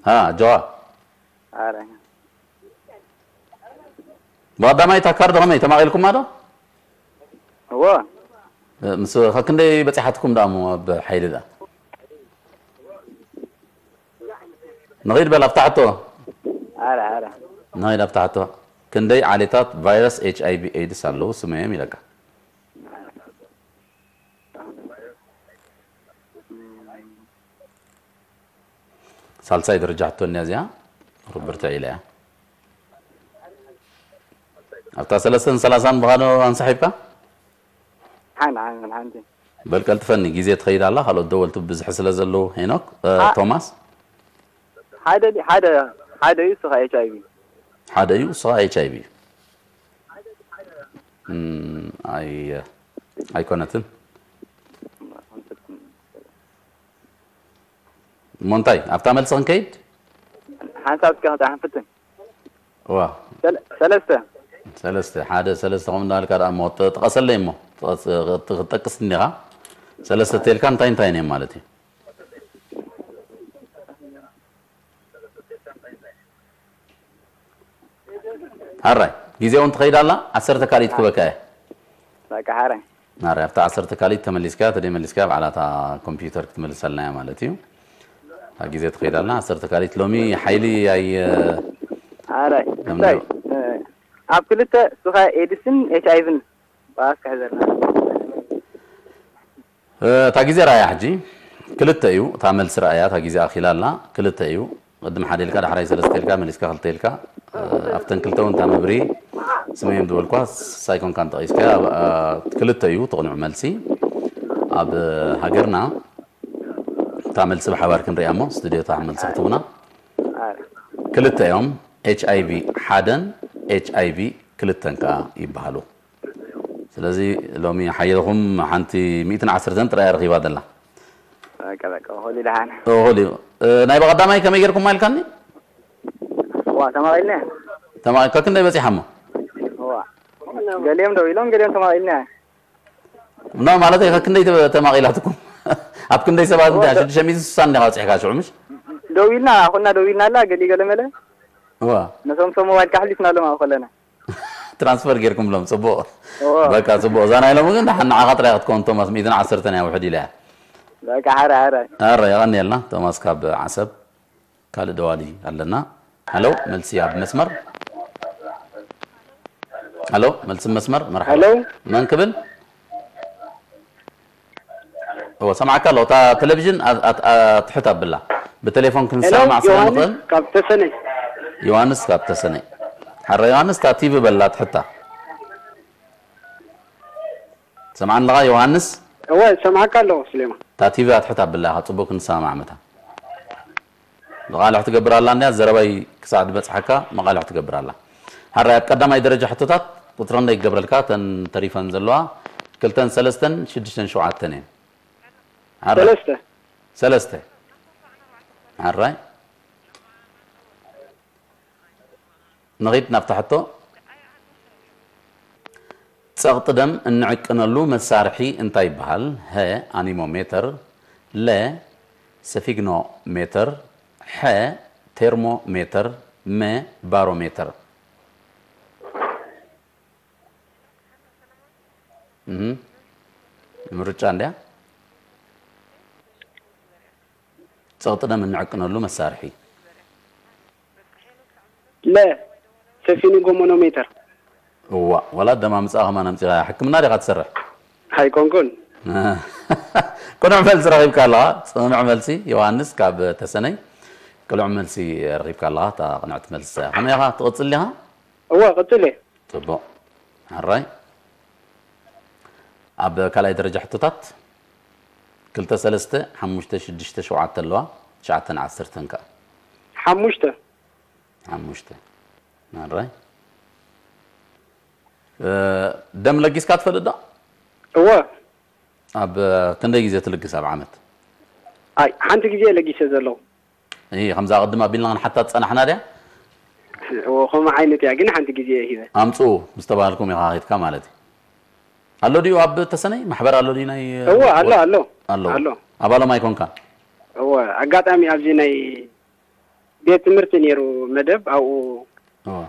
ሃ ጆዋ ኣረ ብቐዳማይ እታ ካርድ ከመይ ተማቒልኩማ ዶ? እወ ምስ ከክንደይ በፂሓትኩም ደኣ እሞ ኣብ ሓይሊ ደኣ ንኺድ በል ኣብታ ሕቶ ኣረ ኣረ ንኺድ ኣብታ ሕቶ ክንደይ ዓሌታት ቫይረስ ኤች ኣይ ቪ ኤድስ ኣለዉ ስመዮም ኢለካ ሳልሳይ ደረጃ ሕቶ እኒያ እዚኣ ሩብርትዕ ኢለ እያ ኣብታ ሰለስተን ሰላሳን ብኻዶ ኣንሳሒብካ ሓን ሓን ሓንቲ በል ቀልጥፈኒ ግዜ ትኸይድ ኣላ ካልኦት ደወልቲ ብዝሒ ስለ ዘለዉ ሄኖክ እ፣ ኣ- ቶማስ ሓደ ዲ- ሓደ ሓደ እዩ እሱ ከዓ ኤች ኣይ ቪ ሓደ እዩ እሱ ከዓ ኤች ኣይ ቪ እዩ እም፣ ኣይ ኣይኮነትን እሞ እንታይ ኣብታ መልሲ ክንከይድ ሓንሳብ እስከ ክንፃ ክንፍትን ዋ ሰለ- ሰለስተ ሰለስተ ሓደ ሰለስተ ከም እንዳልካ ደኣ እሞ ጥ- ጥቀሰለይ እሞ ጥቀስ- ጥ- ክትጠቅስ እንዲኻ ሰለስተ ተልካ እንታይ እንታይ እዮም ማለት እዩ ሓራይ ግዜ እውን ትኸይድ ኣላ ዓሰርተ ካልኢት ክበካ እየ በቃ ሓራይ ናሪ ኣብታ ዓሰርተ ካልኢት ተመሊስካ ተደይ መሊስካ ባዕላታ ኮምፒውተር ክትመልሰልና እያ ማለት እዩ ኣብ ግዜ ትኸይድ ኣላ ዓሰርተ ካልኢት ሎሚ ሓይሊ ኣይ ሓራይ ለምዶ። እንታይ ኣብ ክልተ እሱኸ ኤድስን ኤች ኣይቪን ባስ ክሕዘልና። እታ ግዜ ረኣያ ሕጂ ክልተ እዩ። እታ መልሲ ረኣያ እታ ግዜ ኣኺላ ኣላ። ክልተ እዩ። ቅድም ሓደ ኢልካ ዳሕራይ ሰለስተ ኢልካ መሊስካ ክልተ ኢልካ ኣብተን ክልተ እውን እታ መብሪ ስመዮም ዝበልኳ ሳይኮንካን ጠቒስካ። ክልተ እዩ ትቕኑዕ መልሲ። ኣብ ሃገርና እታ መልሲ ብሓባር ክንሪኣ እሞ ስቱዲዮ እታ መልሲ ክትቡና። ክልተ እዮም። ኤች ኣይቪ ሓደን ኤች ኣይቪ ክልተን ከዓ ይበሃሉ። ስለዚ ሎሚ ሓየልኹም ሓንቲ ሚእትን ዓሰርተን ጥራይ ረኺባ ዘላ። በቃ በቃ ሆሊ ደሓን። ኦሆሊ ናይ በቐዳማይ ከመይ ጌርኩም ኢልካኒ? ዋ ተማቒልና። ተማቒ ከክንደይ በፂሓ እሞ? ዋ ገሊኦም ደው ኢሎም ገሊኦም ተማቒልና። ኖ ማለት ከክንደይ ተማቒላትኩም? ኣብ ክንደይ ሰባት እንዲያ ሽዱሽተ ሚእትን ስሳን እንዲኻ በፂሕካ ሽዑ ምሽ? ደው ኢልና ኣኹና ደው ኢልና ኣላ ገሊ ገለ መለ። ዋ ነቶም ሰብ ሞባይል ካሕሊፍና ሎም ኣብ ከለና። ትራንስፈር ጌርኩምሎም ጽቡቕ። በቃ ጽቡቕ። እዛ ናይ ሎሚ ግን ደሓን ንዓኻ ጥራይ ክትከውን ቶማስ ሚእትን ዓሰርተን እያ ውሕድ ኢላ እያ። በቃ ሓረ ሓረ። ኣረ የቐንየልና ቶማስ ካብ ዓሰብ። ካልእ ደዋሊ ኣለና። ሃሎ መልሲ ኣብ መስመር። ሃሎ መልሲ መስመር መርሓባ። ሃሎ መን ክብል? እወ ሰምዓካ ኣለኹ። እታ ቴሌቪዥን ኣትሕት ኣብላ። ብቴሌፎን ክንሰማማዕ ስለ ንኽእል። ካብ ተሰነይ። ዮሃንስ ካብ ተሰነይ። ሓረ ዮሃንስ እታ ቲቪ በላ ኣትሕታ። ሰምዓኒ ኣለኻ ዮሃንስ? እወ ሰምዓካ ኣለኹ ስሌማ። እታ ቲቪ ኣትሕት ኣብላ ኢኻ ጽቡቕ ክንሰማማዕ መታ። መቓልሕ ትገብር ኣላ እንድያ ዘረባይ ክሳዕ ዝበጽሓካ መቓልሕ ትገብር ኣላ። ሓራይ ኣብ ቀዳማይ ደረጃ ሕቶታት ቁጽሪ ክንደይ ክገብረልካ እተን ተሪፈን ዘለዋ ክልተን ሰለስተን ሽዱሽተን ሸውዓተን እየን። ሓራይ ሰለስተ ሰለስተ ሓራይ ንኺድ ናብታ ሕቶ። ጸቕጢ ደም እንዕቅነሉ መሳርሒ እንታይ ይበሃል? ሀ ኣኒሞሜተር፣ ለ ሰፊግኖሜተር፣ ሐ ቴርሞሜተር፣ መ ባሮሜተር። እህ ምርጫ እንድያ። ጸቕጢ ደም እንዕቅነሉ መሳርሒ። ለ ሰፊኒ ጎሞኖሜተር። እዋ ወላ ደም ኣምጻ ከማን ኣምጺኻ ሕክምና ዲኻ ትሰርሕ? ኣይኮንኩን። ቅኑዕ መልሲ ረኺብካ ኣለኻ። ጽኑዕ መልሲ ዮሃንስ ካብ ተሰነይ። ቅኑዕ መልሲ ረኺብካ ኣለኻ። እታ ቅንዕቲ መልሲ እያ። ከመይ ኢኻ ትቕጽል ዲኻ? እዋ ቅጽል እየ። ጽቡቕ። ሕራይ ኣብ ካልኣይ ደረጃ ሕቶታት ክልተ ሰለስተ ሓሙሽተ ሽዱሽተ ሸውዓተ ኣለዋ። ትሽዓተን ዓሰርተን ከኣ ሓሙሽተ ሓሙሽተ። ሕራይ ደም ለጊስካ ትፈልጥ ዶ? እወ። ኣብ ክንደይ ግዜ ትልግስ ኣብ ዓመት? ኣይ ሓንቲ ግዜ ለጊሰ ዘለኹ። እይ ከምዛ ቅድም ኣቢልና ክንሓታ ዝጸናሕና ድያ? እወ ከምኡ ዓይነት እያ ግን ሓንቲ ግዜ እየ ሂበ። ኣምጽኡ ምስ ተባሃልኩም ኢኻ ኸይድካ ማለት እዩ። ኣሎ ድዩ ኣብ ተሰነይ ማሕበር ኣሎ ድዩ ናይ እወ ኣሎ ኣሎ ኣሎ ኣሎ። ኣባሎም ኣይኮንካን? እወ ኣጋጣሚ ኣብዚ ናይ ቤት ትምህርቲ ነይሩ መደብ ኣብኡ እወ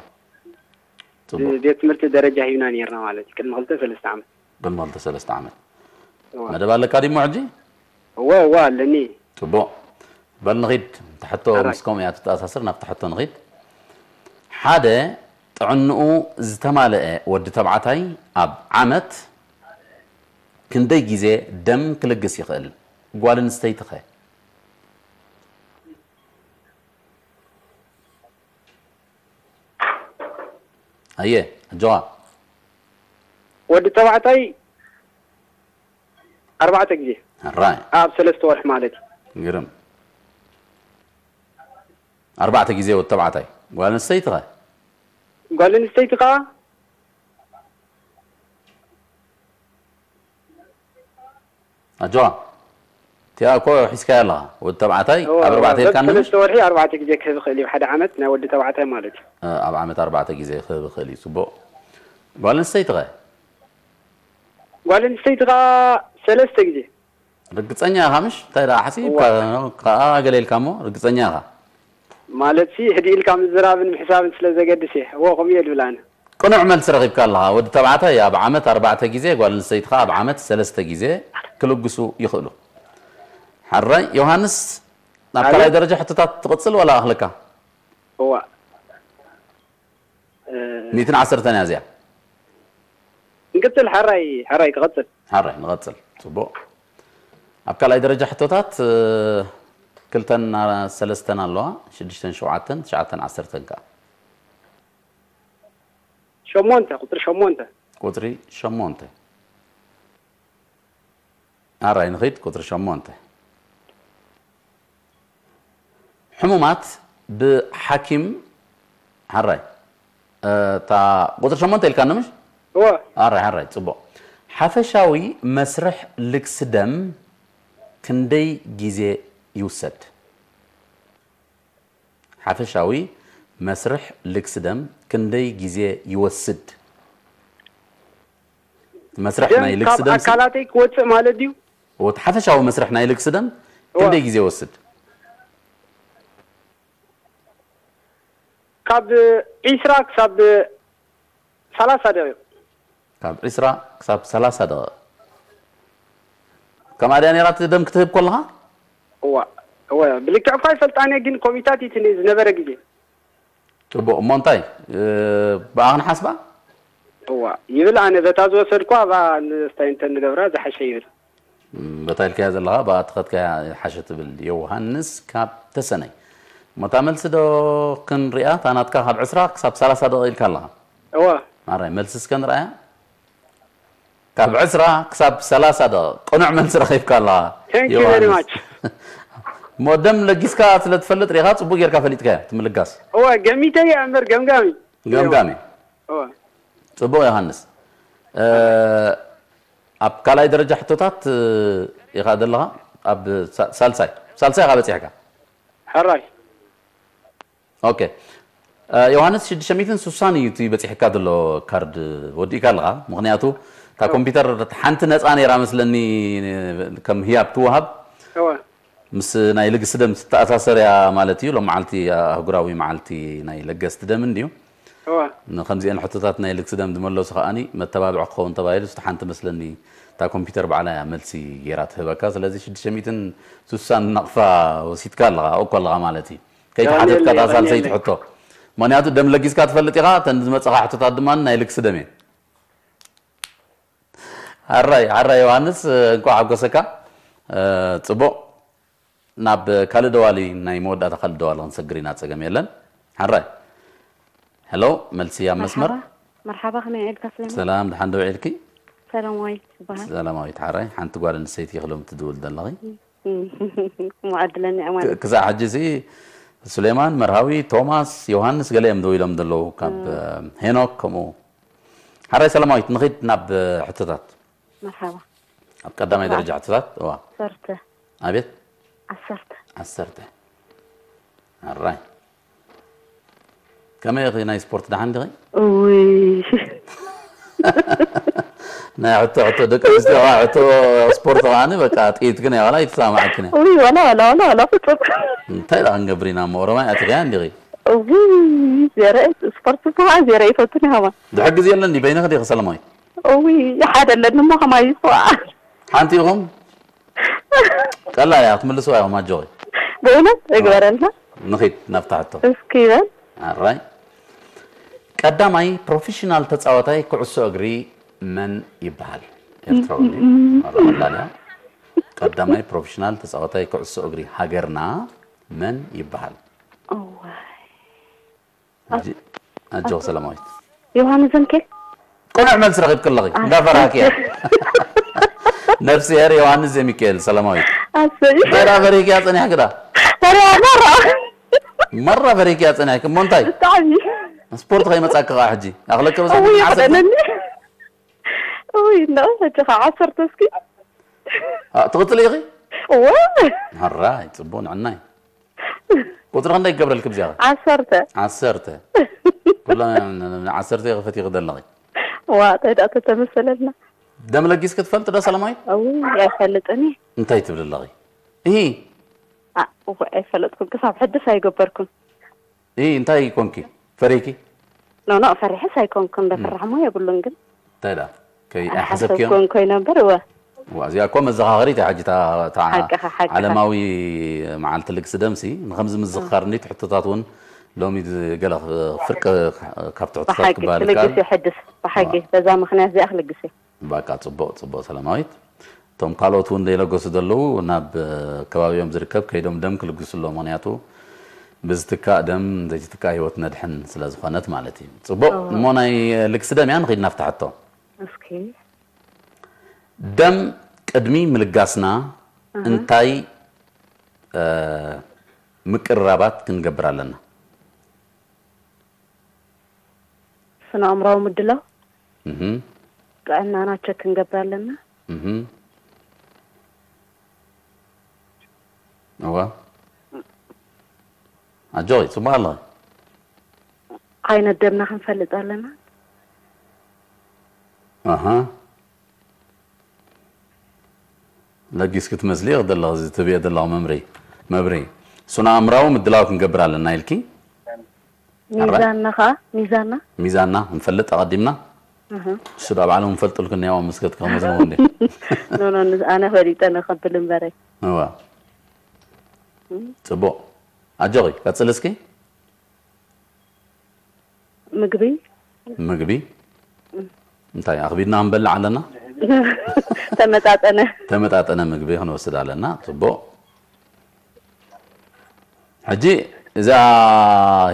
ጽቡቅ። ቤት ትምህርቲ ደረጃ ሂብና ነይርና ማለት እዩ ቅድሚ ክልተ ሰለስተ ዓመት። ቅድሚ ክልተ ሰለስተ ዓመት። እወ። መደብ ኣለካ ድሞ ሕጂ? እወ እወ ኣለኒ። ጽቡቕ። በል ንኺድ እታ ሕቶ ምስ ከምኡ እያ ትተኣሳሰር ናብታ ሕቶ ንኺድ። ሓደ ጥዕንኡ ዝተማልአ ወዲ ተባዕታይ ኣብ ዓመት ክንደይ ግዜ ደም ክልግስ ይኽእል? ጓል ኣንስተይቲ ኸ? ኣየ ኣጆኻ። ወዲ ተባዕታይ ኣርባዕተ ግዜ ሕራይ ኣብ ሰለስተ ወርሒ ማለት እዩ። ግርም። ኣርባዕተ ግዜ ወዲ ተባዕታይ። ጓል ኣንስተይቲ ኸ? ጓል ኣንስተይቲ ከዓ ኣጆኻ እቲኣ እኮ ሒዝካያ ኣለኻ ወዲ ተባዕታይ ኣብ ኣርባዕተ ኢልካ ነብሽ ሰለስተ ወርሒ ኣርባዕተ ግዜ ክህብ ይኽእል እዩ ሓደ ዓመት ናይ ወዲ ተባዕታይ ማለት እዩ ኣብ ዓመት ኣርባዕተ ግዜ ክህብ ይኽእል እዩ ጽቡቕ ጓል ኣንስተይቲ ኸ ጓል ኣንስተይቲ ከዓ ሰለስተ ግዜ ርግጸኛ ኢኻ ምሽ እንታይ ደኣ ሓሲብካ ከዓ ገለ ኢልካ እሞ ርግጸኛ ኢኻ ማለት ሲ ህድእ ኢልካ ምዝራብን ምሕሳብን ስለ ዘገድስ እየ እዎ ከምኡ እየ ዝብል ኣነ ቅኑዕ መልሲ ረኺብካ ኣለኻ። ወዲ ተባዕታይ ኣብ ዓመት ኣርባዕተ ግዜ፣ ጓል ኣንስተይቲ ኸኣ ኣብ ዓመት ሰለስተ ግዜ ክልግሱ ይኽእሉ። ሕራይ ዮሃንስ፣ ናብ ካልኣይ ደረጃ ሕቶታት ትቕጽል ዋላ ኣኽለካ? እዋ። ሚእትን ዓሰርተን እያ እዚኣ። ንቅጽል። ሓራይ ሓራይ ክቐጽል። ሓራይ ንቐጽል። ጽቡቕ። ኣብ ካልኣይ ደረጃ ሕቶታት እ፣ ክልተን ኣ፣ ሰለስተን ኣለዋ። ሽዱሽተን ሸውዓተን ትሽዓተን ዓሰርተን ከኣ። ሸሞንተ፣ ቁጽሪ ሸሞንተ። ቁጽሪ ሸሞንተ። ኣራይ ንኺድ። ቁጽሪ ሸሞንተ። ሕሙማት ብሓኪም ሓራይ እ፣ እታ ቁጽሪ ሸሞንተ ኢልካ ምሽ? እወ። ኣራይ ሓራይ ጽቡቕ። ሓፈሻዊ መስርሕ ልግሲ ደም ክንደይ ግዜ ይውሰድ? ሓፈሻዊ መስርሕ ልግሲ ደም ክንደይ ግዜ ይወስድ? መስርሕ ደም ናይ ልግሲ ካብ ደም ሲ- ኣካላተይ ክወጽእ ማለት ድዩ? ወት ሓፈሻዊ መስርሕ ናይ ልግሲ ደም እወ። ክንደይ ግዜ ይወስድ? ካብ ዒስራ ክሳብ ሰላሳ ደቂቕ። ካብ ዒስራ ክሳብ ሰላሳ ደቂቕ። ከምኣ ድያ ነይራ እቲ ደም ክትህብ ከለኻ? እዋ እወ። ብልክዕ እኳ ይፈልጣን እየ፣ ግን ኮሚታት እዩ እቲ ዝነበረ ግዜ። ጽቡቕ። እሞ እንታይ እ፣ ብኣ ክንሓስባ? እዋ ይብል። ኣነ በታ ዝወሰድኳ ኣብኣ ንስታይ እንተ ንገብራ ዝሓሸ ይብል። እም፣ በታ ኢልካያ ዘለኻ ብኣ ትኸድካያ ሓሸ ትብል። ዮሃንስ ካብ ተሰነይ። እሞ እታ መልሲ ዶ ክንሪኣ? እታ ናትካ ካብ ዕስራ ክሳብ ሰላሳ ደቂቕ ኢልካ ኣለኻ። እዋ ማራይ መልሲ እስከ ንርኣያ። ካብ ዕስራ ክሳብ ሰላሳ ደቂቕ ቅኑዕ መልሲ ረኺብካ ኣለኻ። Thank you very ዮሃንስ። Much። እሞ ደም ለጊስካ ስለ ትፈልጥ ሪኻ ጽቡቅ ጌርካ ፈሊጥካዮ ትምልጋስ። እወ ገሚተ እየ እምበር ገምጋሚ። ገምጋሚ። እወ ጽቡቅ ዮሃንስ። እ፣ ኣብ ካልኣይ ደረጃ ሕቶታት እ፣ ኢኻ ዘለኻ ኣብ ሳ- ሳልሳይ ሳልሳይ ኢኻ በጺሕካ። ሕራይ ኦኬ። እ፣ ዮሃንስ ሽዱሽተ ሚእትን ስሳን እዩ እቲ በጺሕካ ዘሎ ካርድ ወዲእካ ኣለኻ። ምኽንያቱ እታ ኮምፒውተር ሓንቲ ነጻ ነይራ መስለኒ ከም ህያብ ትወሃብ። እወ ምስ ናይ ልግሲ ደም ትተኣሳሰር እያ ማለት እዩ። ሎም መዓልቲ ኣህጉራዊ መዓልቲ ናይ ለገስቲ ደም እንድዩ። እወ ንከምዚአን ሕቶታት ናይ ልግሲ ደም ዝመለሱ ከኣኒ መተባብዒ ክኸውን ተባሂሉ ስቲ ሓንቲ መስለኒ እታ ኮምፒውተር ባዕላ እያ መልሲ ጌራ ትህበካ። ስለዚ ሽዱሽተ ሚእትን ስሳን ናቕፋ ወሲድካ ኣለኻ ኣብኡ ኣለኻ ማለት እዩ። ከይትሓተትካ የቐንየለይ፣ እታ ሳልሰይቲ የቐንየለይ። ሕቶ ምኽንያቱ ደም ለጊስካ ትፈልጥ ኢኻ። እተን ዝመፀኻ ሕቶታት ድማ ናይ ልግሲ ደም እየን። ሓራይ ሓራይ ዮሃንስ እንኳዕ ሓጎሰካ። እ፣ ፅቡቕ ናብ ካልእ ደዋሊ ናይ መወዳእታ ካልእ ደዋሊ ክንሰግር ኢና ፀገም የለን። ሓራይ ሄሎ መልሲ ኣብ መስመር። መርሓባ ከመይ ውዒልካ ስለሚ? ሰላም ድሓን ዶ ውዒልኪ? ሰላማዊት ይበሃል። ሰላማዊት ሓራይ ሓንቲ ጓል ኣንስተይቲ ክሎም ትድውል ዘለኺ። እሞ ዕድለኛ እያ ማለት ክ- ክሳዕ ሕጂ ሲ ሱሌማን መርሃዊ ቶማስ ዮሃንስ ገለ እዮም ደው ኢሎም ዘለዉ ካብ ሄኖክ ከምኡ ሓራይ ሰላማዊት ንኺድ ናብ ሕቶታት መርሓባ ኣብ ቀዳማይ ደረጃ ሕቶታት እዋ ዓሰርተ ኣቤት ዓሰርተ ዓሰርተ ኣራይ ከመይ ኢኺ ናይ ስፖርት ደሓን ዲኺ ውይ ናይ ሕቶ ሕቶ ደቂ ኣንስትዮ ከዓ ሕቶ ስፖርት ከዓኒ በቃ ጥይት ግን ዋላ ኣይትሰማዕክን እያ ውይ ዋላ ዋላ ዋላ ዋላ ፍፁም እንታይ ደኣ ክንገብር ኢና እሞ ኦሮማይ ኣቲኽያ እንዲኺ ውይ ዜረ ስፖርት ከዓ ዜረ ይፈቱን ይሃባ ድሕር ግዜ የለን ድዩ በይንኺ ዲኺ ሰለማዊት ውይ ሓደ ኣለኒ እሞ ከማይ ይፅዋዓ ሓንቲ ኢኹም ቀላል እያ ክትምልስዋ ኢኹም ኣጆኺ ብእውነት እግበረልና ንኺድ ናብታ ሕቶ እስኪ በል ኣራይ ቀዳማይ ፕሮፌሽናል ተፃዋታይ ኩዕሶ እግሪ መን ይበሃል? ኤርትራዊ መረቐላልያ ቀዳማይ ፕሮፌሽናል ተፃዋታይ ኩዕሶ እግሪ ሃገርና መን ይበሃል? እዋይ ሕጂ ኣጆኺ ሰላማዊት ዮሃንስ ዘምኬል ቅኑዕ መልሲ ረኺብኪ ኣለኺ እንዳፈራህኪ እያ ነፍስሄር ዮሃንስ ዘሚካኤል ሰላማዊት ኣሰይ እንታይ ደኣ ፈሪህኪ እያ ፀኒሕኪ ደኣ ፈሪያ መራ መራ ፈሪህኪ እያ ፀኒሕኪ እሞ እንታይ ብጣዕሚ ስፖርት ከይመፃኪ ከዓ ሕጂ ኣኽለኪ በዛ እውይ ዓሰርተ ይቕደለኒ እውይ እንዳ ሕጂ ከዓ ዓሰርተ እስኪ ኣ፣ ትቕፅሊ ኢኺ እወ ሕራይ ፅቡቅ ንዕናይ ቁፅሪ ክንደይ ክገብረልኪ ብዚያኸ ዓሰርተ ዓሰርተ ኩሎም ንዓሰርተ ክፈት ይኽደለኺ ዋ እንታይ ደኣ ተተመሰለልና ደም ለጊስ ክትፈልጥ ዶ ሰላማዊት እውይ ኣይፈልጥን እየ እንታይ ትብል ኣለኺ እሂ ኣ፣ እወ ኣይፈለጥኩን ክሳብ ሕድስ ኣይገበርኩን እሂ እንታይ ኮንኪ ፈሪኪ ኖ ኖ ፈሪሕስ ኣይኮንኩን በፍራሕሞ የብሉን ግን እንታይ ደኣ ከይ ኣይሓሰብክዮም ኣይሓሰብኩን ኮይነ እምበር እወ ዋ፣ እዚኣ እኮ መዘኻኸሪት እያ ሕጂ እታ- እታ ሓቅኻ፣ ሓቅኻ። ዓለማዊ መዓልቲ ልግሲ ደምሲ ንከምዚ ምዝኽኻር እንዲ ትሕቶታት እውን ሎሚ ገለ ፍርቂ ካብ ትሕቲ ብሓቂ ክበሃል ክልግስ ይከኣል። ይሕድስ። ብሓቂ በዛ ምኽንያት እዚኣ ክልግስ እየ። በቃ ጽቡቕ ጽቡቕ ሰላማዊት። እቶም ካልኦት እውን ዘይለገሱ ዘለዉ ናብ ከባቢኦም ዝርከብ ከይዶም ደም ክልግሱ ኣለዎም። ምኽንያቱ ብዝትካእ ደም ዘይትትካእ ህይወት ነድሕን ስለ ዝኾነት ማለት እዩ። ጽቡቕ እሞ ናይ ልግሲ ደም እያ ንኺድ ናፍትሓቶ። እስኪ ደም ቅድሚ ምልጋስና እንታይ እ፣ ምቅርራባት ክንገብር ኣለና? ስነ ኣእምራዊ ምድላው እህ ጥዕናና ቸክ ክንገብር ኣለና። እህ እዋ ኣጆኺ ጽቡቕ ኣለኺ። ዓይነት ደምና ክንፈልጥ ኣለና። ኣሃ ለጊስ ክትመስሊ ይኽእል ዘለኺ፣ እዚ ትብየ ዘለኺ መምሪ መብሪ ስነ ኣእምራዊ ምድላው ክንገብር ኣለና ኢልኪ። ሚዛንና ከዓ ሚዛንና ሚዛንና ክንፈልጥ ኣቐዲምና። እህ እሱ ዳ ባዕሎም ንፈልጥልኩ እኒኦ መስገድ ከመዝንቦ እንዲ ኖ ኖ ን- ኣነ ፈሊጠ ነኸብል እምበረይ። እዋ ጽቡቕ ኣጆኺ ቀጽል እስኪ። ምግቢ ምግቢ እንታይ ኣኽቢድና ክንበልዕ ኣለና? ተመጣጠነ ተመጣጠነ ምግቢ ክንወስድ ኣለና። ጽቡቕ። ሕጂ እዛ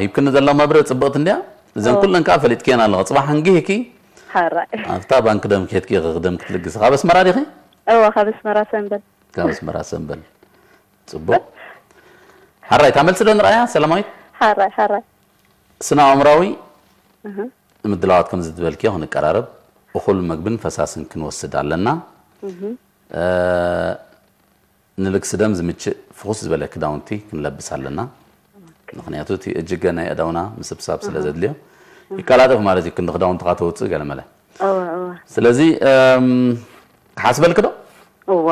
ሂብክኒ ዘላ መብረ ጽብቕቲ እንድያ። እዘን ኩለን ከዓ ፈሊጥክየን ኣለኻ። ጽባሕ እንግህኪ ሓራይ ኣብታ ባንክ ደም ከድኪ ደም ክትልግሲ። ካብ ኣስመራ ዲኺ? እወ ካብ ኣስመራ ሰንበል ካብ ኣስመራ ሰንበል። ጽቡቕ። ሓራይ እታ መልሲ ዶ ንርኣያ ሰላማዊት? ሓራይ ሓራይ ስነ ኣእምራዊ እህ ምድላዋት ከምዚ ዝበልክዮ ክንቀራረብ እኹል መግብን ፈሳስን ክንወስድ ኣለና። እህ እ፣ ንልግሲ ደም ዝምችእ ፍኹስ ዝበለ ክዳውንቲ ክንለብስ ኣለና። ምኽንያቱ እቲ እጅገ ናይ ኣእዳውና ምስብሳብ ስለ ዘድልዮ ይቀላጠፍ ማለት እዩ። ክንዲ ክዳውንትኻ ተውፅእ ገለመለ። እወ እወ ስለዚ እም፣ ክሓስበልኪ ዶ? እዋ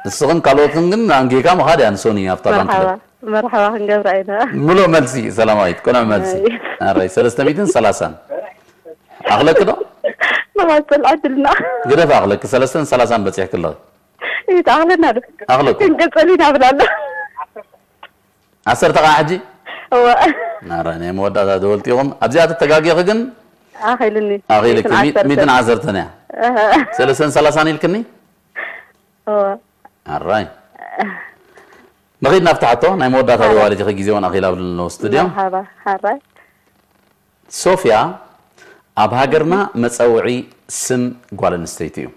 ንስኽን ካልኦትን ግን ኣንጊህካ ምኻድ እያ ንሶኒ ኣብታ ባንክ መርሓባ ደም። መርሓባ ክንገብራ ኢና። ምሉእ መልሲ ሰላማዊት፣ ቅኑዕ መልሲ። ኣይ። ኣራይ ሰለስተ ሚእትን ሰላሳን ኣኽለኪ ዶ? ንቐጽል ዕድልና ግደፍ ኣኽለኪ ሰለስተን ሰላሳን በፂሕኪ ኣለኺ። ይትኣኽለና ዶ? ኣኽለኩ ክንቅጽል ኢና ብላ ኣሎ። ዓሰርተ ኸዓ ሕጂ እወ ኣረ ናይ መወዳእታ ደወልቲ ኢኹም። ኣብዚኣ ተተጋጊኺ ግን ኣኺልኒ ኣኺልኪ ሚእትን ዓሰርተ ሚእትን ዓሰርተን እያ። እህ ሰለስተን ሰላሳን ኢልክኒ እወ ኣራይ መኺድ ናፍቲ ሕቶ ናይ መወዳእታ ደዋሊት ኢኺ ግዜ እውን ኣኺላ ብልኖ ስቱድዮ። መርሓባ ሓራይ ሶፍያ ኣብ ሃገርና መጸውዒ ስም ጓል ኣንስተይቲ እዩ።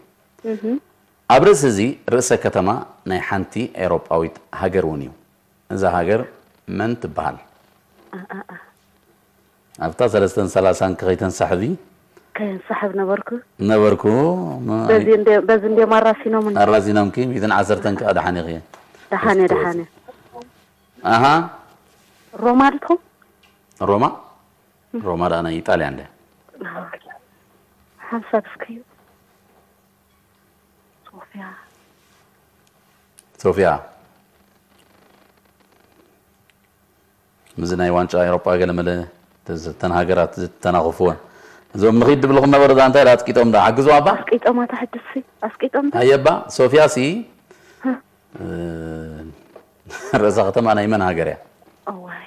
ኣብ ርእሲ እዚ ርእሰ ከተማ ናይ ሓንቲ ኤውሮጳዊት ሃገር እውን እዩ። እዛ ሃገር መን ትበሃል? ኣብታ ሰለስተን ሰላሳን ከይተንሳሕቢ ከየንሳሕብ ነበርኩ ነበርኩ። በዚ እንደ በዚ እንደ ማራሲኖምን ኣራዚኖምኪ ሚእትን ዓሰርተን ከዓ ደሓን ኢኺ። ደሓነ ደሓነ ኣሃ ሮማ ድትኹም ሮማ ሮማ ደኣ ናይ ኢጣልያ እንደ ሓንሳብ እስኪ ሶፍያ ሶፍያ ምዚ ናይ ዋንጫ ኤውሮጳ ገለመለ ተን ሃገራት ዝተናኸፍወን እዞም ንኺድ ድብልኹም ነበሩ ዳ እንታይ ዳ ኣጥቂጦም ዳ ሓግዝዋ እባ ኣስቂጦማ ተሕድሲ ኣስቂጦም ዶ ኣየባ ሶፍያ ሲ ርእሰ ከተማ ናይ መን ሃገር እያ? እዋይ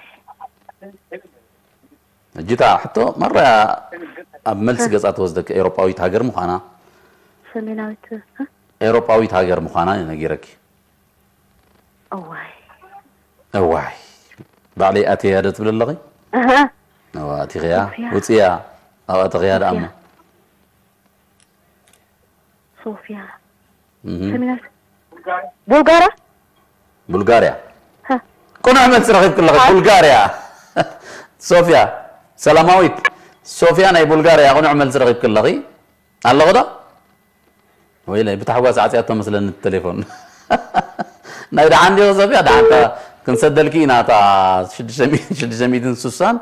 ሕጂ እታ ሕቶ ማራ ኣብ መልሲ ገጻ ትወስደኪ ኤውሮጳዊት ሃገር ምዃና ሰሜናዊት ኤውሮጳዊት ሃገር ምዃና ነጊረኪ። እዋይ እዋይ ባዕለይ ኣትያ ዶ ትብል ኣለኺ? ኣሃ እዋ ኣቲኽያ ሶፍያ። ውፅያ ኣብ ኣተኽያ ደኣ እሞ ሶፍያ እህ። ሰሜናዊት ቡልጋራ ቡልጋርያ ሃ። ቅኑዕ መልሲ ረኺብኪ ኣለኺ። ቡልጋርያ ሶፍያ ሰላማዊት ሶፍያ ናይ ቡልጋርያ ቅኑዕ መልሲ ረኺብኪ ኣለኺ። ኣለኹ ዶ? ወይለይ ብታሕጓስ ዓፅያቶ መስለኒ እቲ ቴሌፎን። ናይ ደሓን ዲኹ ሶፍያ? ደሓንታ ክንሰደልኪ ኢና እታ ሽዱሽተ ሚእትን ሽዱሽተ ሚእትን ስሳን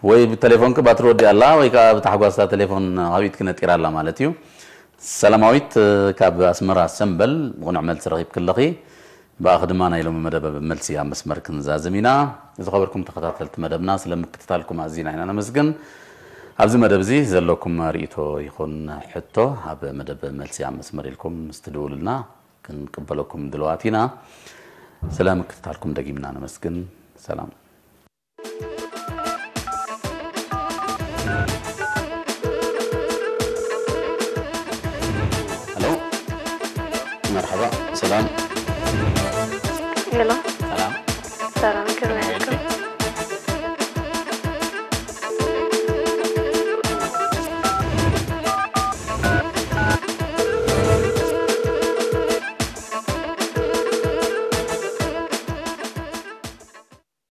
ወይ ብቴሌፎንኪ ባትሪ ወዲኣ ኣላ ወይ ከዓ ብታሕጓስ እታ ቴሌፎን ካብ ኢድኪ ነጢራ ኣላ ማለት እዩ። ሰላማዊት ካብ ኣስመራ ሰምበል ብቕኑዕ መልሲ ረኺብኪ ኣለኺ። ብኣኺ ድማ ናይ ሎሚ መደብ መልሲ ኣብ መስመር ክንዛዝም ኢና። ዝኸበርኩም ተኸታተልቲ መደብና ስለ ምክትታልኩም ኣዚና ኢና ነመስግን። ኣብዚ መደብ እዚ ዘለኩም ርእይቶ ይኹን ሕቶ ኣብ መደብ መልሲ ኣብ መስመር ኢልኩም ምስ ትድውሉልና ክንቅበለኩም ድልዋት ኢና። ስለ ምክትታልኩም ደጊምና ነመስግን። ሰላም። ሄሎ፣ ሰላም። ሰላም ከመይ?